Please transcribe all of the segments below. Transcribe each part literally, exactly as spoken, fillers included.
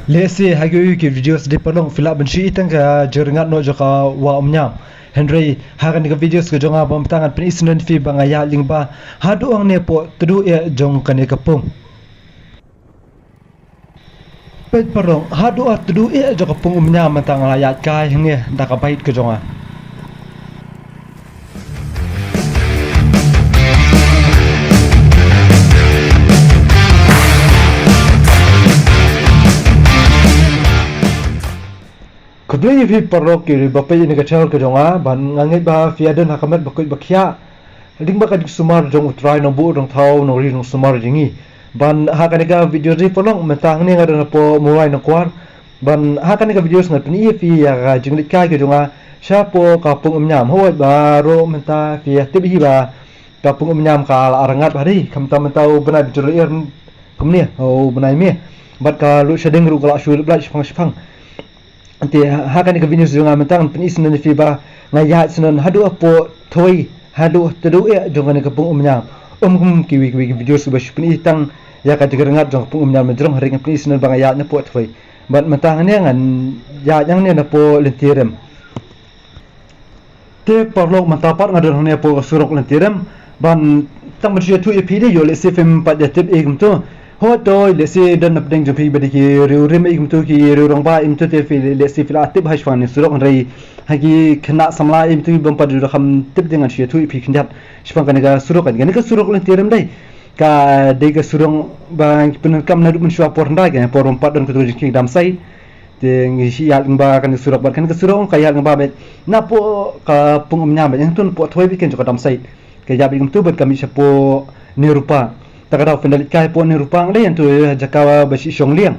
Lehse ha kiwei ki videos dei paralok phi lah ban shu i tang ka jingryngkat noh jong ka wah umñiam. Hynrei ha kane ka videos ka jong nga ba mynta ngan pyni sngewbha ïa phi ba nga ïaid lyngba haduh hangne hapoh tdong eh jong kane ka pung. Peit paralok, haduh ha tdong eh jong ka pung umñiam mynta nga la ïaid kai hangne da ka bike ka jong nga. Khublei ïa phi paralok kiba peit ïa kane ka channel ka jong nga, bad nga ngeit ba phi ïa don ha ka met ba koit ba khiah lyngba ka jingsumar jong U Trai Nongbuh Nongthaw Nongri Nongsumar jong ngi. Bad ha kane ka video dei paralok mynta hangne nga don hapoh Mawlai Nongkwar. Bad ha kane ka video ngan pyni ïa phi ïa ka jingleit kai ka jong nga shapoh ka pung umñiam. Hooid baroh mynta phi ïa tip hi ba ka pung umñiam ka la ryngkat bha dei, khamtam mynta u bnai ba jur lyer kumne, u bnai May. Bad ka lut shading ruh ka la shu leit blait shipang shipang. Te ha kane ka video jong nga mynta ngan pyni sngewbha ïa phi ba nga ïaid sngewbha haduh hapoh thwei, haduh tdong eh jong kane ka pung umñiam. Ym kum kiwei kiwei ki video kiba shu pyni tang ïa ka jingryngkat jong ka pung umñiam na jrong, hynrei ngan pyni sngewbha ba nga ïaid napoh thwei. Bad mynta hangne ngan ïaid hangne napoh Lynti Rem. Te paralok mynta pat nga don hangne hapoh ka surok Lynti Rem. Bad tang ban shu ïathuh ïa phi dei, ïoh lehse phim pat ïa tip ei kumto. Hooid to lehse don na pdeng jong phi ba dei ki riew rim ei kumto, ki riew rangbah ei kumto, te phi lehse phi la tip ha shipang kane ka surok, hynrei ha ki khynnah samla ei kumto bym pat ju kham tip, te ngan shu ïathuh ïa phi khyndiat shaphang kane ka surok. Kane ka surok Lynti Rem dei, ka dei ka surok ba ngi pyndonkam naduh mynshuwa por hyndai, kane por bym pat don kato ka jingkhih dam sait. Te ngi shu ïaid lyngba kane ka surok, bad kane ka surok ka ïaid lyngba beit napoh ka pung umñiam beit, hangto napoh thwei beit, kane jong ka dam sait. Ka ïaid beit kumto bad ka mih shapoh Nehru Park. Ta ka daw phin da leit kai hapoh Nehru Park dei, hangto jaka ba shu shong liang.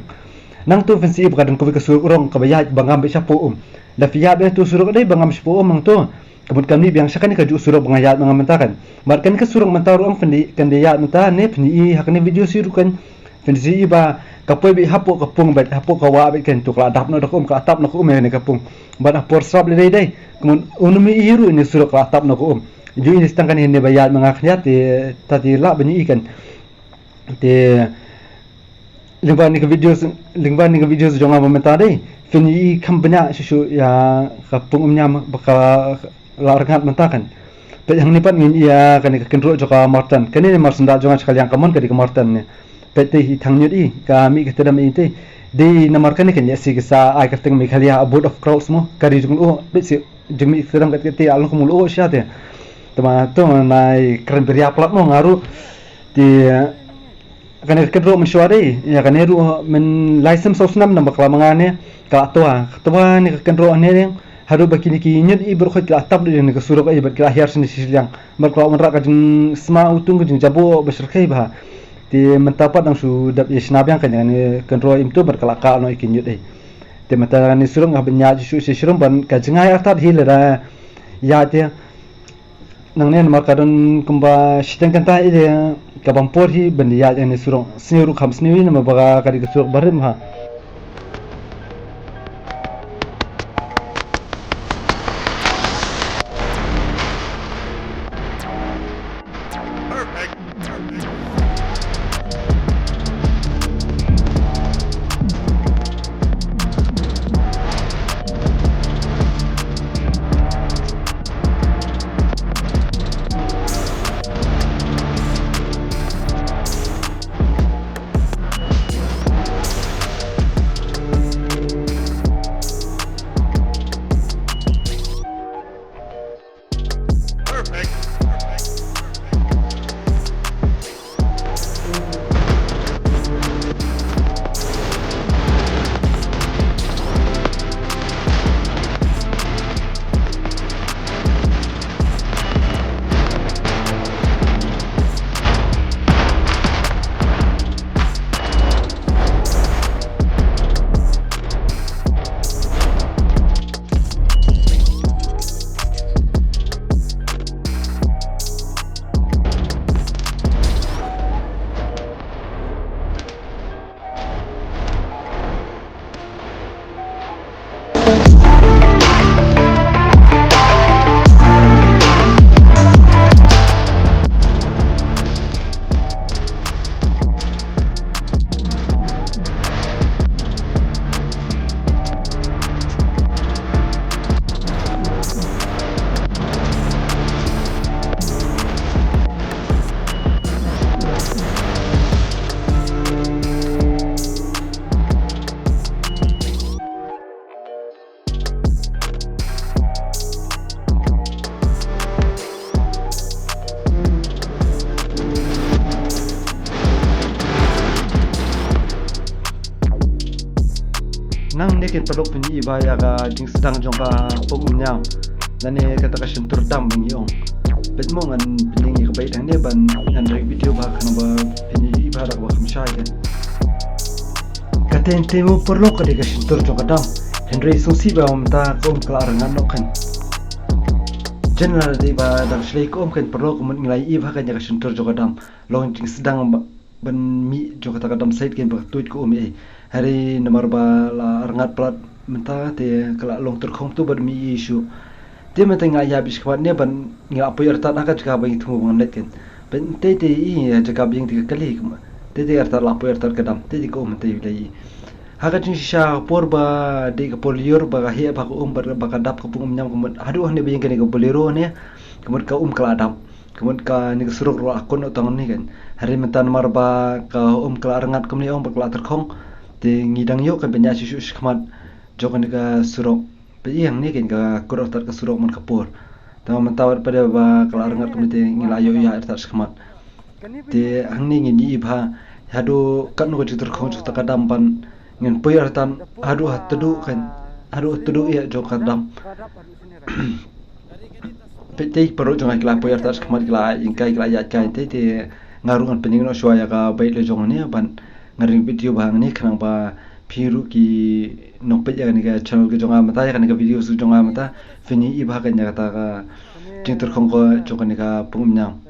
Nangto phin sa i ba ka don kawei ka surok rong kaba ïaid ba ngam beit shapoh um. Lada phi ïaid beit hangto surok dei ba ngam shapoh um hangto. Ka mut kam dei biang sha kane kajuh surok ba nga ïaid ma nga mynta kan. Bad kane ka surok mynta ruh ym kan dei, kan dei ïaid mynta ne phin i ha kane video shi ruh kan. Phin sa i ba ka poi beit hapoh ka pung beit, hapoh ka wah beit kan, to ka la dap noh da ka um, ka la tap noh ka um ïa kane ka pung. Bad ha por srap lei dei dei, ka mut un ym i ruh ïa kane surok ka la tap noh ka um. Ju i ne tang kane hangne ba ïaid ma nga khyndiat te, ta te lah ban i kan. Te lyngba kane ka video, lyngba kane ka video jong nga ba mynta dei, phin i kham bniah shuh shuh ïa ka pung umñiam ba ka la ryngkat mynta kan. Peit hangne pat ngin ïa kane ka kynroh jong ka Martan. Kane ne mar syndah jong nga sha ka liang kamon ka dei ka Martan ne. Peit te i thang ñiut i ka mih ka tdem i te. Dei namar kane ka ñiah si ka sa ai kyrteng Meghalaya Abode of Crowds mo. Ka ri jong u peit si jingmih tdem kat kat te, along kum u lyoh sha te. Te ma to nai kren biria palat mo nga ruh. Te kane ka kynroh mynshuwa dei, ïa kane ruh mynlai sem saw snem naba ka la manga ne ka la twa, ka twa ne ka kynroh ne dei. Haduh ba kine ki ñiut i baroh khoit ki la tap dei ne ka surok ei bad ki la hiar sini shi shiliang. Bad ka la wanrah ka jingsma utung, ka jingjaboh ba shyrkhei bha. Te mynta pat dang shu dep ïa shna biang kane ka kynroh im tu bad ka la kah noh ïa ki ñiut ei. Te mynta kane surok nga ban ïaid shuh shuh sha rum ban ka jngai artat hi lada ïaid te. Nangne namar ka don kumba shiteng kynta ïa ka bam por hi ban ïaid ïa kane surok. Sniew ruh kham sniew hi namar ba ka dei ka surok barim ha. Nangne keiñ paralok phin ïohi bha ïa ka jingsdang jong ka pung Umñiam lane kata ka shyntur dam ba ngi ong. Peit mo, ngan pynïeng ïa ka beit hangne ban ngan ring video bha khnang ba phin ïohi bha da kaba kham shai keiñ. Katei te mo paralok ka dei ka shyntur jong ka dam. Hynrei sngewsih ba mynta ka um ka la rngat noh keiñ. Jan la dei ba dang shlei ka um keiñ paralok, ka mut ngi la ïohi bha keiñ ïa ka shyntur jong ka dam. Long jingsdang ba ban mih jong kata ka dump site keiñ ba ka tuid ka um ei. Hynrei namar ba la rngat palat mynta te ka la long tyrkhong tu bad mih ei shuh. Te mynta nga ïa bishkawat ne ban nga poi artat ha ka jaka ba ngi thmu ba ngan leit keiñ. Ban tei tei i jaka ba ïeng te ka kali. Tei tei artat la poi artat ka dam. Tei tei ka um tei lei i. Ha ka jingshisha por ba dei ka por lyiur ba ka heh ba ka um ba ka dap ka pung Umñiam ka mut. Haduh hangne ba ïeng kane ka Bolero ne ka mut ka um ka la dap. Ka mut kane ka surok ruh la kut noh tang ne keiñ. Hynrei mynta namar ba ka um ka la rngat kumne ong ba ka la tyrkhong. Te ngi dang ïoh keiñ ban ïaid shuh shuh shakhmat jong kane ka surok. Peit hangne keiñ ka kut artat ka surok man ka por. Tang mynta wat pat ba ka la rngat kumne te ngi la ïoh ïaid artat shakhmat. Te hangne ngin ïohi bha haduh katno ka jingtyrkhong jong kata ka dam ban ngin poi artat haduh ha tdong keiñ, haduh ha tdong ïa jong ka dam. Peit tei paralok jong nga ki la poi artat shakhmat ki la ïeng kai ki la ïaid kai tei te nga ruh ngan pynïeng noh shuwa ïa ka beit la jong ne ban ngan ring video bha hangne khnang ba phi ruh ki nongpeit ïa kane ka channel ka jong nga mynta ïa kane ka videos ka jong nga mynta phin ïohi bha keiñ ïa kata ka jingtyrkhong ka jong kane ka pung Umñiam.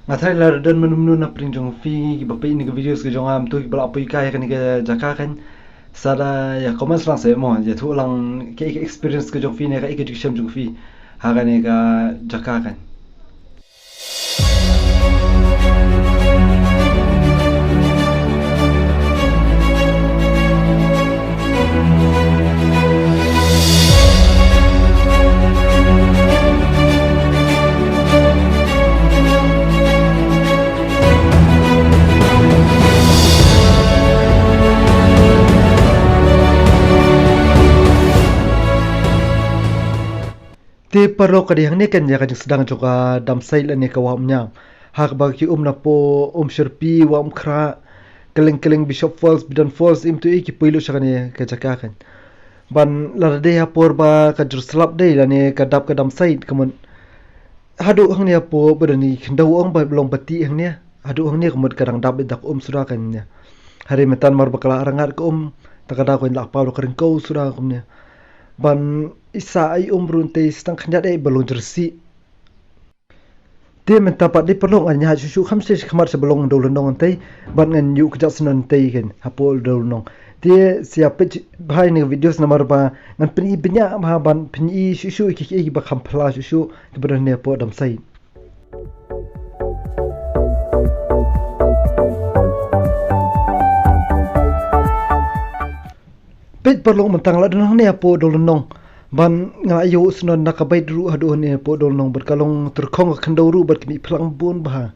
Nga tharai lada don mano mano na pdeng jong phi kiba peit ïa kane ka videos ka jong nga mynta kiba la poi kai ïa kane ka jaka keiñ. Sa da ïa comment lang seh mo, ïathuh lang kaei ka experience ka jong phi ne kaei ka jingshem jong phi ha kane ka jaka keiñ. Te paralok ka dei hangne keiñ ïa ka jingsdang jong ka dump site lane ka wah Umñiam. Ha kaba ki um napoh Umshyrpi, wah Umkhrah, kylleng kylleng Bishop Falls, Bidan Falls, im tu i ki poi lut sha kane ka jaka keiñ. Ban lada dei ha por ba ka jur slap dei lane ka dap ka dump site ka mut. Haduh hangne hapoh ba don i khyndew ong ba long bati hangne. Haduh hangne ka mut ka dang dap da ka um suda keiñ ne. Hynrei mynta namar ba ka la rngat ka um ta ka daw keiñ la paw da ka ryngkew suda kumne. Ban isa ai um ruh tei stang khyndiat ei ba long jyrsi. Te mynta pat dei paralok ngan ïaid shuh shuh kham shisha shakhmat sha ba long Dewlynnong tei ban ngan ïuh kjat snon tei keiñ hapoh Dewlynnong. Te sa ïa peit bha ïa kane ka videos namar ba ngan pyni bniah bha ban pyni shuh shuh ïa ki kiei kiba kham phylla shuh shuh kiba don hangne hapoh dump site. Peit paralok mynta nga la don hangne hapoh Dewlynnong ban nga la ïoh snon na ka beit ruh haduh hangne hapoh Dewlynnong bad ka long tyrkhong ka khyndew ruh bad ka mih phlang bun bha.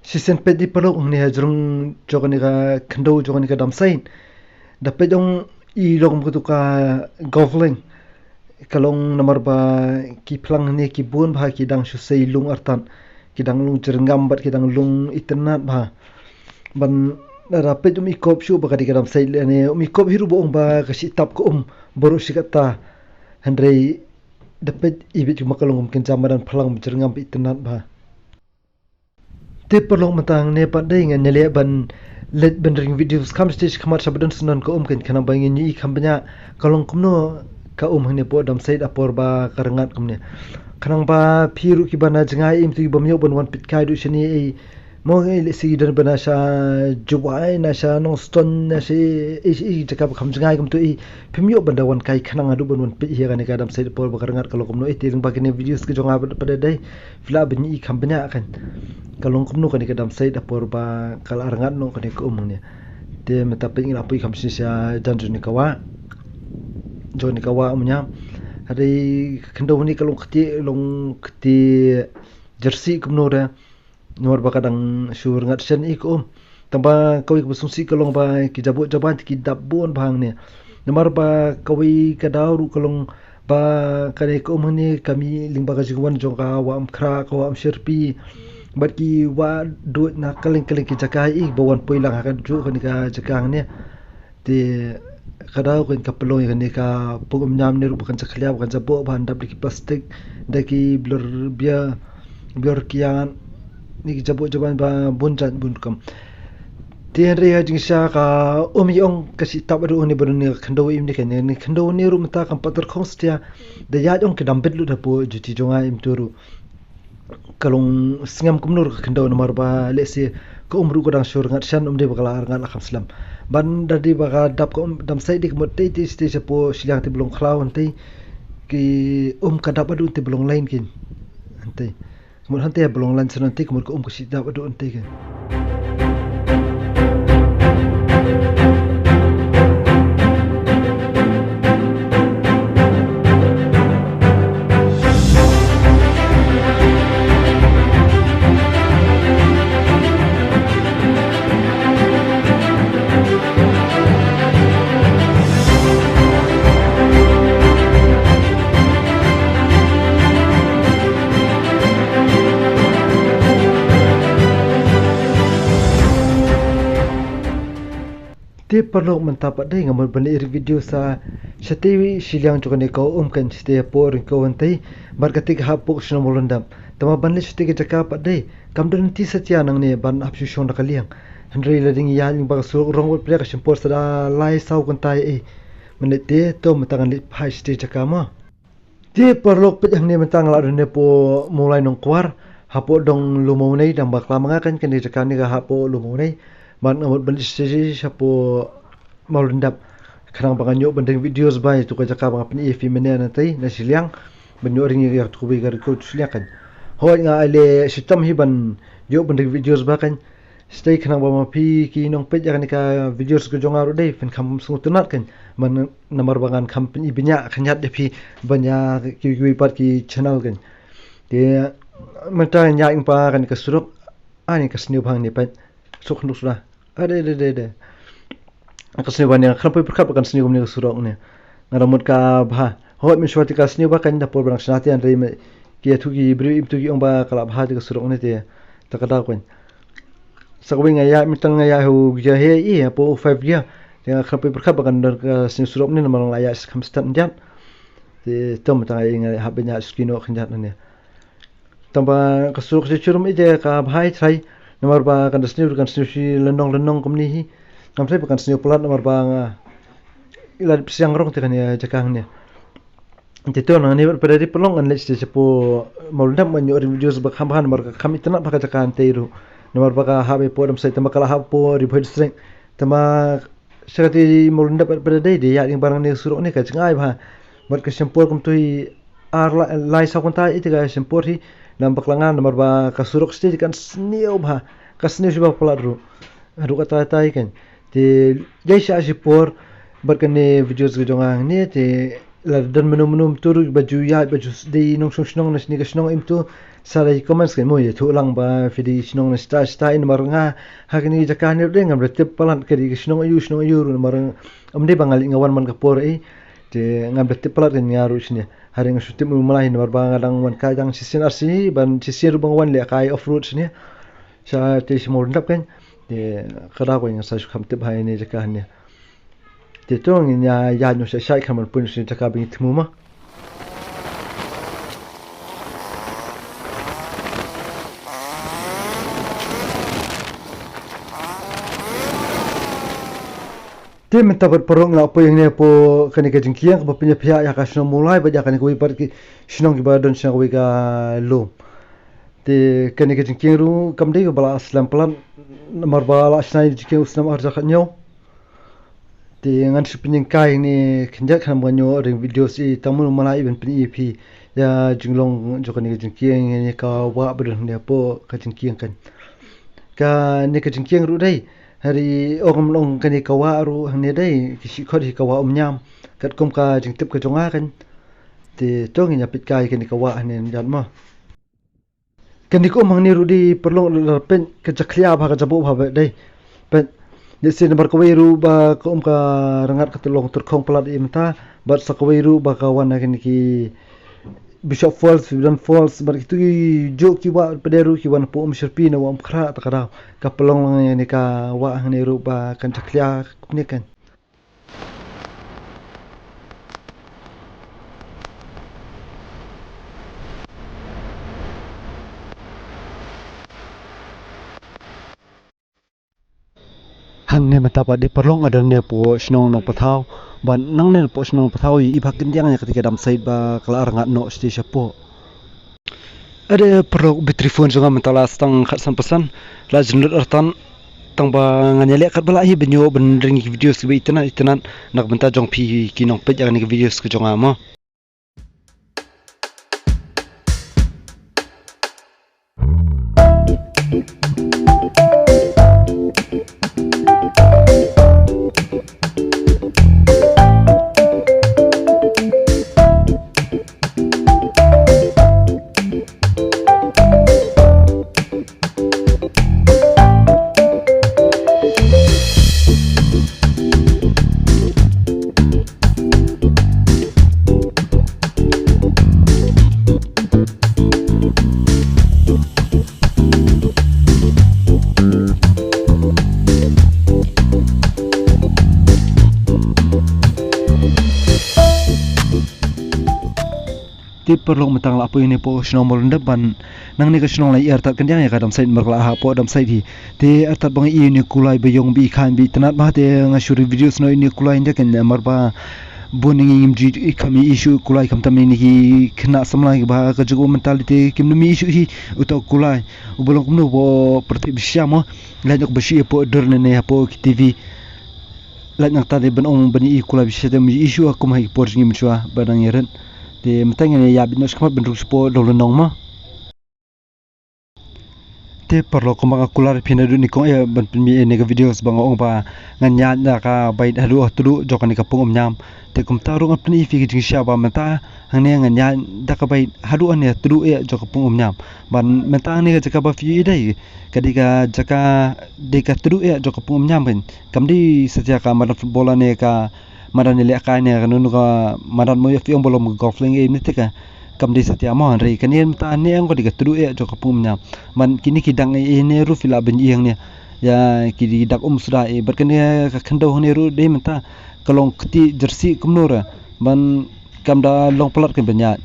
Shisien peit dei paralok hangne ha jrong jong kane ka khyndew jong kane ka dump site. Da peit ong i long kumto ka govling. Ka long namar ba ki phlang hangne ki bun bha ki dang shu sei lung artat. Ki dang lung jyrngam bad ki dang lung itynnad bha. Ban da peit um i kop shuh ba ka dei ka dump site lane um i kop hi ruh ba ong ba ka shi tap ka um baroh shi katta. Hynrei da peit i bit kumba ka long kum kynja madan phlang jyrngam ba itynnad bha. Te paralok mynta hangne pat dei ngan ïaleh ban leit ban ring videos kham shisha shakhmat sha ba don snon ka um keiñ khnang ba ngin ïohi kham bniah ka long kumno ka um hangne hapoh dump site ha por ba ka rngat kumne. Khnang ba phi ruh kiba na jngai im tu kiba ym ïoh ban wan peit kai duh shane ei mo ei lehse ki don ba na sha Jowai na sha Nongstoiñ na sha ei ei jaka ba kham jngai kumto ei phim ïoh ban da wan kai khnang haduh ban wan peit ïa kane ka dump site ha por ba ka rngat ka long kumno ei te lyngba kine videos ka jong nga pat dei. Phi lah ban ïohi kham bniah keiñ. Ka long kumno kane ka dump site ha por ba ka la rngat noh kane ka um hangne. Te mynta peit ngi la poi kham shisha jan jong kane ka wah. Jong kane ka wah Umñiam. Hynrei ka khyndew hangne ka long kti long kti jyrsi kumno re. Namar ba ka dang shu rngat shen i ka um. Ba kawei kaba sngewsih ka long ba ki jaboh jaban te ki dap bun bha hangne. Namar ba kawei ka daw ruh ka long ba kane ka um hangne ka mih lyngba ka jingwan jong ka Wah Umkhrah, ka Wah Umshyrpi bad ki wah duh na kylleng kylleng ki jaka hi ba wan poi lang ha kajuh kane ka jaka hangne. Te ka daw kan ka pynlong ïa kane ka pung umñiam ne ruh ba kan jakhlia, ba kan jaboh, ba han dap da ki plastik, da ki blur bia, blur kian, ne ki jaboh jaban ba bun jait bun kam. Te hynrei ha jingshisha ka um ïa ong ka shu tap haduh ne ba ne ka khyndew im ne ka ne khyndew ne ruh mynta kam pat tyrkhong satia. Da ïaid ong ka dam bit lut hapoh juti jong nga im tu ruh. Ka long sngem kumno ruh ka khyndew namar ba lehse ka um ruh ka dang shu rngat shan, um dei ba ka la rngat la kham slem. Ban da dei ba ka dap ka um dam sai dei ka mut tei tei tei shapoh shiliang te ba long khlaw hantei. Ki um ka dap haduh te ba long lain kin. Hantei. Ka mut hantei ba long lain shan hantei ka mut ka um ka shi dap haduh hantei kin. Te paralok mynta pat dei nga mut ban leh video sa shatei shiliang jong kane ka um kan shatei hapoh Ryngkew hantei bad katei ka hapoh shnong Mawlyndap. Tangba ban leh shatei ka jaka pat dei kam don lynti satia nangne ban hap shu shong da ka liang. Hynrei lada ngi ïaid lyngba ka surok rong wat pyrshah ka shim por sa da lai saw kynta ei. Mynta te to mynta ngan leit phai shatei jaka mo. Te paralok peit hangne mynta nga la don ne hapoh Mawlai Nongkwar hapoh dong Lumawnei, dang bakla ma nga kan kane jaka ne ka hapoh Lumawnei. Bad nga mut ban leit shatei shapoh Mawlyndap khnang ba ngan ïoh ban ring videos ba ïa tu ka jaka ba nga pyni ïa phi mynne na tei na shiliang ban ïoh ring ïa tu ka Ryngkew shiliang kan. Hooid nga ai leh shitom hi ban ïoh ban ring videos ba kan. Shatei khnang ba ma phi ki nongpeit ïa kane ka videos ka jong nga ruh dei phin kham sngewtynnat kan. Man namar ba ngan kham pyni bniah khyndiat ïa phi ban ïa kiwei kiwei pat ki channel kan. Te mynta ngan ïaid lyngba kane ka surok. Ani ka sniew bha hangne peit. Surok khynduh suda. Ade de de de. Ka sniew bha ne, khlem poi pyrkhat ba kan sniew kumne ka surok ne. Nga da mut ka bha. Hooid mynshuwa te ka sniew bha kan da por ba dang shna te hynrei me ki ïathuh ki briew im tu ki ong ba ka la bha te ka surok ne te. Ta ka daw kan. Sa kawei nga ïaid mynta nga ïaid ha u gear hi i hapoh u five gear. Te nga khlem poi pyrkhat ba kan don ka sniew surok ne namar nga la ïaid kham stad khyndiat. Te to mynta nga ïaid nga hap ban ïaid suki noh khyndiat ne. Tangba ka surok shi churum ite ka bha i trai. Namar ba kan da sniew kan sniew shi lynnong lynnong kumne hi. Ngam trai ba kan sniew palat namar ba nga i la dep siang rong te kane jaka hangne. Te to nangne bad pat dei paralok ngan leit shatei shapoh Mawlyndap ban ïoh ring videos ba kham bha namar ka kham itynnat bha ka jaka hantei ruh. Namar ba ka hap hapoh Damsait tangba ka la hapoh Ri Bhoi District. Tangba sha katei Mawlyndap pat pat dei dei ïaid lyngba nangne surok ne ka jingai bha. Bad ka shim por kumto hi ar lai, lai saw kynta ite ka shim por hi. Namar ba ka la ngan namar ba ka surok shatei kan sniew bha. Ka sniew shi bha palat ruh. Haduh katta katta hi kan. Te ïai shah shi por bad kane videos ka jong nga hangne te lada don mynno mynno mynto ruh ba ju ïaid ba ju dei nongshong shnong na shane ka shnong im tu sa da ïa comments kan mo ïathuh lang ba phi dei shnong na shata shata ei namar nga ha kane ka jaka hangne ruh dei ngam da tip palat ka dei ka shnong aiu shnong aiu ruh namar ym dei ba nga leit nga wan man ka por ei. Te ngam da tip palat kan nga ruh shane. Hynrei nga shu tip mynno mynno namar ba nga dang wan kai dang shisien ar sngi ban shisien ruh ba nga wan leh kai off road shane. Shatei sha Mawlyndap kan. Te ka daw kan nga sa shu kham tip ha ine jaka hangne. Te to ngin ïa ïaid noh sha shai khnang ban poi noh sha jaka ba ngi thmu ma. Te mynta pat paralok nga la poi hangne hapoh kane ka jingkieng kaba pynïaphiah ïa ka shnong Mawlai bad ïa kane kawei pat ki shnong kiba don sha kawei ka lum. Te kane ka jingkieng ruh kam dei kaba la slem palat namar ba la shna ïa jingkieng u snem ar hajar khathynñiew. Te ngan shu pynïeng kai hangne khyndiat khnang ba ngan ïoh ring videos i tang mynno mynno i ban pyni ïa phi ïa jinglong jong kane ka jingkieng ïa ka wah ba don hangne hapoh ka jingkieng kan. Kane ka jingkieng ruh dei hynrei ong ong kane ka wah ruh hangne dei ki shu khot hi ka Wah Umñiam katkum ka jingtip ka jong nga kan. Te to ngin ïa peit kai kane ka wah hangne jan ma. Kane ka um hangne ruh dei paralok lada peit ka jakhlia bha ka jaboh bha bha dei. Peit, lehse namar kawei ruh ba ka um ka rngat ka tyllong tyrkhong palat ïa mynta, bad sa kawei ruh ba ka wan na kine ki Bishop Falls, Bidon Falls, bad kito ki juh ki wah pat de ruh ki wan hapoh Umshyrpi ne Wah Umkhrah, ta ka daw ka pynlong lang ïa kane ka wah hangne ruh ba kan jakhlia kumne kan. Hangne mynta pat de paralok nga don ne hapoh shnong Nongpathaw. Bad nangne hapoh shnong Nongpathaw i ba kyndiang ïa kata ka dam sait ba ka la rngat noh shatei shapoh. Ade paralok, battery phone jong nga mynta la sdang khatsan percent, la jynlut artat. Tang ba ngan ïaleh katba lah hi ban ïoh ban ring ki videos kiba itynnat itynnat na ka bynta jong phi ki nongpeit ïa kane ka videos ka jong nga mo. Te paralok, mynta nga la poi hangne hapoh shnong Mawlyndep, bad nangne ka shnong la ïa artat kyndiang ïa ka dam sait namar ka la hap hapoh dam sait hi. Te artat ba nga ïohi ïa une u kulai ba ïong ba i khaiñ ba itynnat bha, te nga shu ring video snoh ïa une u kulai ïa kane namar ba bun ngi ngim ju i kham ïohi shuh u kulai, khamtam ïa kine ki khynnah samla kiba ha kajuh ka mentality kim nym ïohi shuh hi uta u kulai. Uba long kumno hapoh pyrthei ba shisha mo. Lait noh ba shu ïa hapoh dur ne ne hapoh ki T V. Lait nangta de ban ong ban ïohi u kulai ba shisha te ym ïohi shuh kum ha ki por jong ngi mynshuwa ba dang ïarit. Te mynta ngin ïa bit noh shakhmat ban rung shapoh dong lynnong mo. Te paralok, kumba nga kular ïa phi naduh nyngkong eh ban pynmih ïa kane ka videos ba nga ong ba ngan ïaid da ka bike haduh ha tduh jong kane ka pung Umïam. Te kumta ruh ngan pyni ïa phi ka jingshisha ba mynta hangne ngan ïaid da ka bike haduh hangne ha tduh eh jong ka pung Umïam. Bad mynta hangne ka jaka ba phi ïohi dei ka dei ka jaka, dei ka tduh eh jong ka pung Umïam kan. Kam dei satia ka madan football ne ka madan ïalehkai ne kano kano ka madan mo ïa phi ong ba long golf lane ïa ne te ka. Kam dei satia mo, hynrei kane mynta ne ong ka dei ka tduh eh jong ka pung Umïam. Bad kine ki dak eh ne ruh phi lah ban ïohi hangne. Ïa ki dak um suda eh, bad kane ka khyndew hangne ruh dei mynta ka long kti jersey kumno ruh. Bad kam da long palat kan ban ïaid.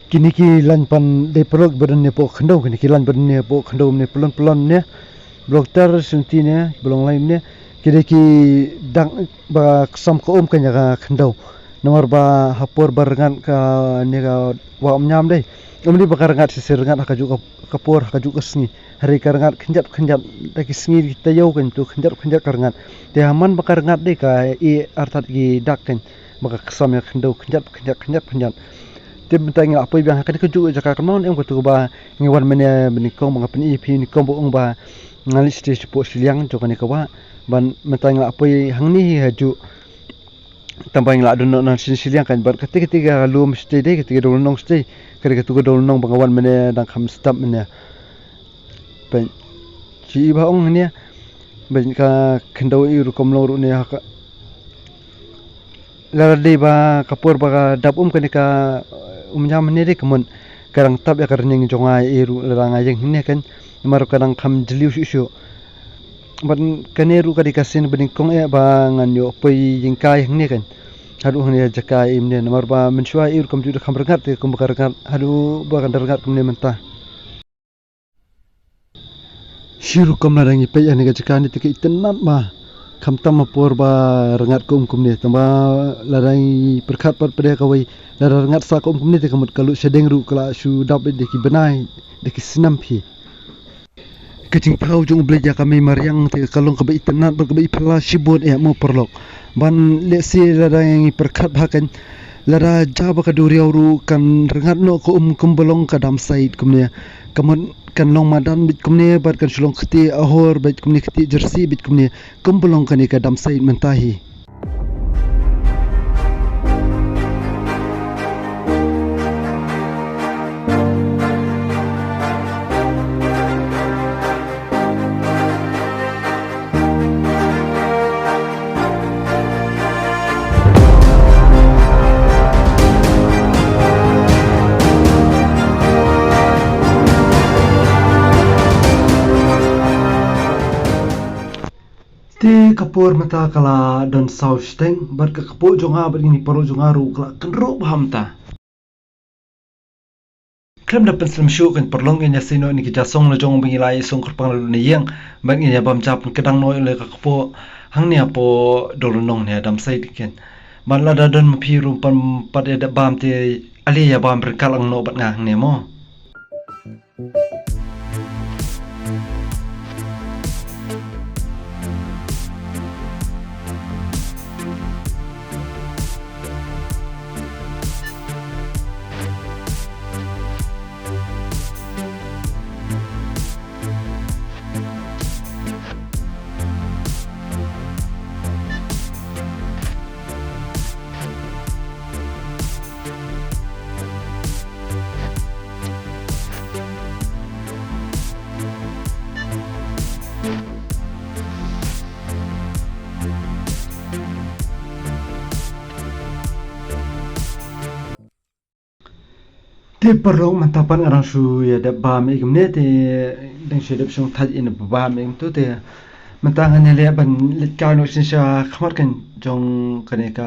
Kine ki lain pan dei paralok ba don ne hapoh khyndew, kine ki lain ba don ne hapoh khyndew ne pyllun pyllun ne. Ba long ter shuh ne, ba long lai ne. Ki dei ki dak ba ksam ka um kane ka khyndew. Namar ba ha por ba rngat kane ka Wah Umïam dei. Ym dei ba ka rngat shisha, rngat ha kajuh ka, ka por, ha kajuh ka sngi. Hynrei ka rngat khyndiat khyndiat, da ki sngi ki taïew kan tu khyndiat khyndiat ka rngat. Te ha man ba ka rngat dei ka ïeh artat ki dak kan. Ba ka ksam ïa ka khyndew khyndiat khyndiat khyndiat khyndiat. Te mynta ngi la poi biang ha kane kajuh ka jaka, kynmaw ne em, katu kaba ngi wan mynne ba nyngkong ba nga pyni ïa phi nyngkong ba ong ba nga leit shatei shapoh shiliang jong kane ka wah. Bad mynta ngi la poi hangne hi hajuh. Tang ba ngi la don noh na shin shiliang kan, bad kata kata ka lum shatei dei, kata ka dong lynnong shatei. Kata katu ka dong lynnong ba nga wan mynne dang kham stap mynne. Peit. Shi ba ong hangne. Peit ka khyndew i rukom long ruh ne ha ka. Lada dei ba ka por ba ka dap um kane ka, eh, Umïam hangne dei ka mut ka dang tap ïa ka rynïeng jong nga ïa i ruh lada nga ïeng hangne kan. Namar ka dang kham jylliew shuh shuh. Bad kane ruh ka dei ka sien ba nyngkong eh ba ngan ïoh poi ïing kai hangne kan. Haduh hangne jaka im ne namar ba mynshuwa i ruh kam ju da kham rngat te kumba ka rngat haduh ba kan da rngat kumne mynta. Shi rukom lada ngi peit ïa kane ka jaka ne te ka itynnat ma. Khamtam ha por ba rngat ka um kumne. Tangba lada ngi pyrkhat pat pat ïa kawei, lada rngat sa ka um kumne te ka mut ka lut shading ruh ka la shu dap da ki bnai, da ki snem phi. Ka jingthaw jong U Blei ïa ka mei mariang te ka long kaba itynnat bad kaba iphylla shibun eh mo paralok. Bad lehse lada ngi pyrkhat bha kan, lada ja ba ka duriaw ruh kan rngat noh ka um kumba long ka dam sait kumne. Ka mut kan long madan beit kumne bad kan shu long kti ahor beit kumne, kti jersey beit kumne, kumba long kane ka dam sait mynta hi. Te ka por mynta ka la don saw shiteng bad ka kpoh jong nga bad kine ki paralok jong nga ruh ka la kynruh bha mynta. Khlem da pynslem shuh kan paralok, ngin ïa sei noh ïa kine ki ja song la jong ba ngi la ïa song kyrpang la lut na ïing bad ngin ïa bam ja pynkdang noh ïa la ka kpoh hangne hapoh Dor Lynnong ne Damsait kein. Bad lada don ma phi ruh pan pat ïa dep bam te ale ïa bam ryngkat lang noh bad nga hangne mo. Te paralok, mynta pat nga dang shu ïa dep bam ïa kumne te dang shu dep shong thait ïa na bam ïa kumto te mynta ngan ïa leh ban leit kai noh shisha khmat kan jong kane ka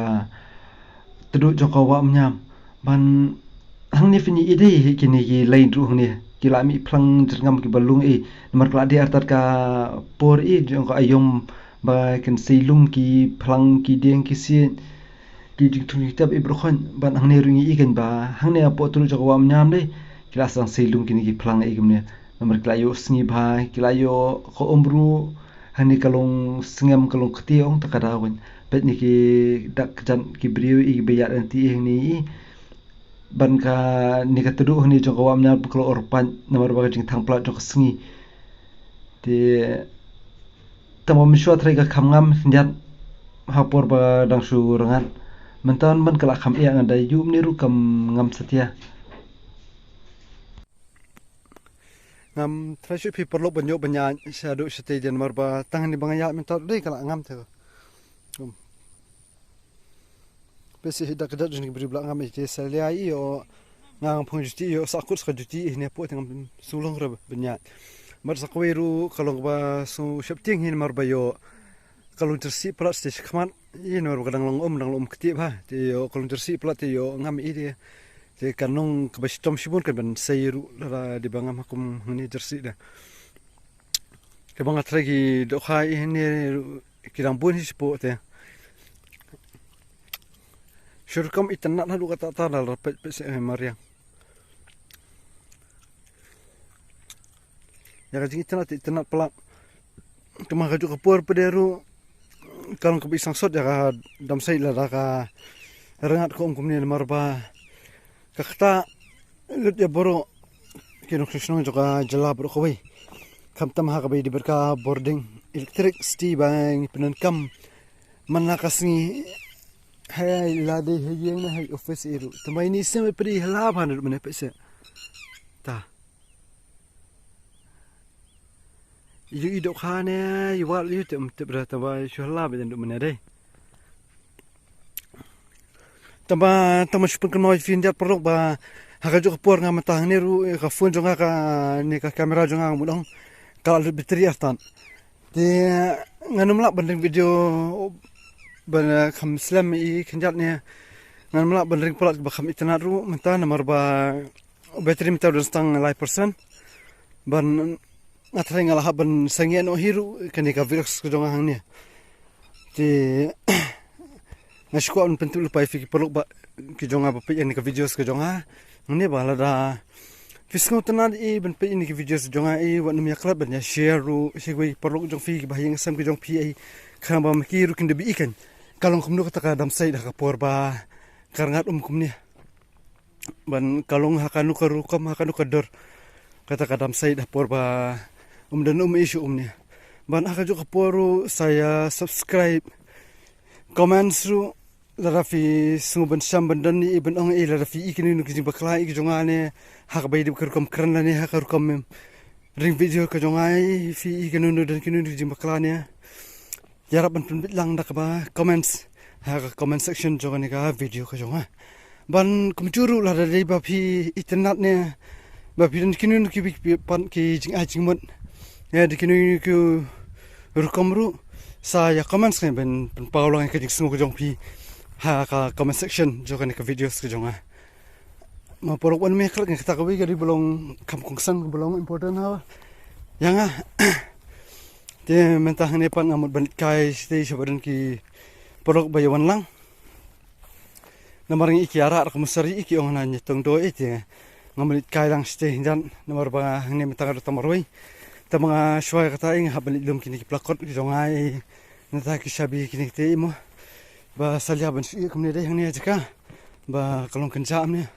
tdut jong ka wah Umñiam. Ban hangne phin ïa i dei hi kine ki lain ruh hangne ki la mih phlang jyrngam kiba lung i namar ka la dei artat ka por i jong ka aïom ba kin sei lung ki phlang ki dieng ki siej ki jingthung jingtep i baroh khoit. Ban hangne ruh ngi i kan ba hangne hapoh tdut jong ka wah Umñiam dei ki la sdang sei lung kine ki phlang i kumne namar ki la ïoh sngi bha ki la ïoh ka um ruh. Hangne ka long sngem ka long kti ong ta ka daw kan peit ne ki dak kjat ki briew i ba ïaid anti i hangne i ban kane ka tdut hangne jong ka wah Umñiam ka long orpait namar ba ka jingthang palat jong ka sngi. Te tang ba mynshuwa trai ka kham ngam khyndiat ha por ba dang shu rngat mynta ban ka la kham ïa nga da ïum ne ruh kam ngam satia. Ngam trai shu phi paralok ban ïoh ban ïa shaduh shatei dien namar ba tang ni ba nga ïa mynta dei ka la ngam te. Pesi hi dak kjat jong ni bri bla ngam ite salia ïoh nga ngam phong juti ïoh sakut ska juti ine po te ngam sulong re bnya. Mar sa kawei ruh ka long ba su shep tieng hi namar ba ïoh ka long jersey plat stage khmat ine namar ba ka dang long um dang long um kti ba te ïoh ka long jersey plat te ïoh ngam ite. Te ka nong kaba shitom shibun kan ban sei ruh la di ba ngam hakum ni jersey da. Te ba nga trai ki dohkha ine ruh ki dang bun hi shapoh te. Shu rukom itynnad haduh katta katta la peit peit seh mariang. Ïa ka jingitynnad te itynnad palat. Te ma ka juh ka por pdeng ruh ka long kaba i sangsot ïa ka Damsait lada ka rngat ka um kumne namar ba ka kata lut ïa baroh ki nongshong shnong jong ka jylla baroh kawei. Khamtam ha kaba ïadei bad ka bording electricity ba ngi pyndonkam man la ka sngi. Hai la dei ha ïing ne ha office i ruh. Tang ba ini sem pyrdi hala ba na ruh mane pese. Ta. Yu i dohkha ne i wal yu te um tip da tang ba shu hala ba jan ruh mane dei. Tang ba tang ba shu pynkynmaw ïa phi khyndiat paralok ba ha ka juh ka por nga mynta hangne ruh ka phone jong nga ka ne ka camera jong nga mut ong ka la lut battery artat. Te ngan ym lah ban ring video ban kham slem i khyndiat ne ngan ym lah ban ring palat ba kham itynnad ruh mynta namar ba battery mynta don tang lai percent. Ban nga tharai nga la hap ban sangeh noh hi ruh kane ka vlogs ka jong nga hangne. Te nga shu kwah ban pyntip lypa ïa phi ki paralok ba ki jong nga ba peit ïa kane ka videos ka jong nga hangne ba lada phi sngewtynnad i ban peit ïa kine ki videos ka jong nga i wat nym ïa klet ban ïa share ruh sha kiwei ki paralok jong phi kiba ha ïing ha sem ki jong phi i khnang ba ma ki ruh kin da ïohi kan ka long kumno kata ka Damsait ha ka por ba ka rngat um kumne. Ban ka long ha kano ka rukom ha kano ka dor kata ka Damsait ha por ba um don um i shu um ne. Ban ha ka juh ka por ruh sa ïa subscribe, comments ruh lada phi sngew ban sham ban don i ban ong i lada phi i kino kino ki jingbakla i ki jong nga ne ha kaba ïadei bad ka rukom kren lane ha ka rukom ring video ka jong nga i phi i kino kino don kino kino ki jingbakla ne. Ïarap ban pynbit lang da kaba comments ha ka comment section jong kane ka video ka jong nga. Ban kumjuh ruh lada dei ba phi itynnad ne ba phi don kino kino ki bit ki pan ki jingai jingmut ne da kino kino ki rukom ruh Sa ïa comments, ngan pynpaw lang ïa ka jingsngew ka jong phi ha ka comment section jong kane ka videos ka jong nga. Ma paralok, wan me khlak, kata kawei ka dei ba long kam kongsan, ba long important ha ïa nga. Te mynta hangne pat nga mut ban leit kai shatei sha ba don ki paralok ba ïa wan lang. Namar ngi i ki arah ruh ka mosari, i ki ong hana Tongdo, i te nga mut leit kai lang shatei hynjan, namar ba hangne mynta nga don tang marwei. Te ma nga shuwa kata i nga hap ban leit lum kine ki plakot ki jong nga i, nangta ki shabi kine kite i mo. Ba salia ban shu ïa kumne dei hangne jaka ba ka long kynjah kumne.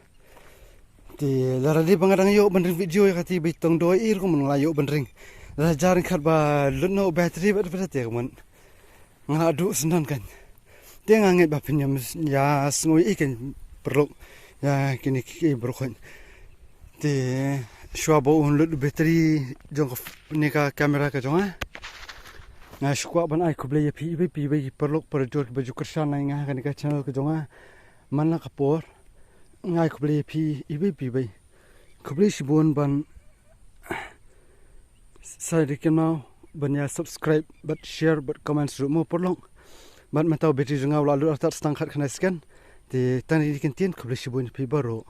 Te lada dei ba nga dang ïoh ban ring video ïa kati ba i Tongdo i ruh kumne nga la ïoh ban ring. Lada jar ryngkat ba lut noh u battery bad bad te kumne nga la duh syndon kan. Te nga ngeit ba phin ïa, ïa sngew i kan paralok ïa kine ki briew khun. Te shuwa ba un lut battery jong kane ka camera ka jong nga, nga shu kwah ban ai khublei ïa phi iwei pa iwei paralok parajor ba ju kyrshan ïa nga ha kane ka channel ka jong nga man la ka por. Nga ai khublei ïa phi iwei pa iwei. Khublei shibun ban sa dei kynmaw ban ïa subscribe bad share bad comments ruh mo paralok. Bad mynta u battery jong nga u la lut artat stang khat khyndai second. Te tang ri kyntien, khublei shibun ïa phi baroh.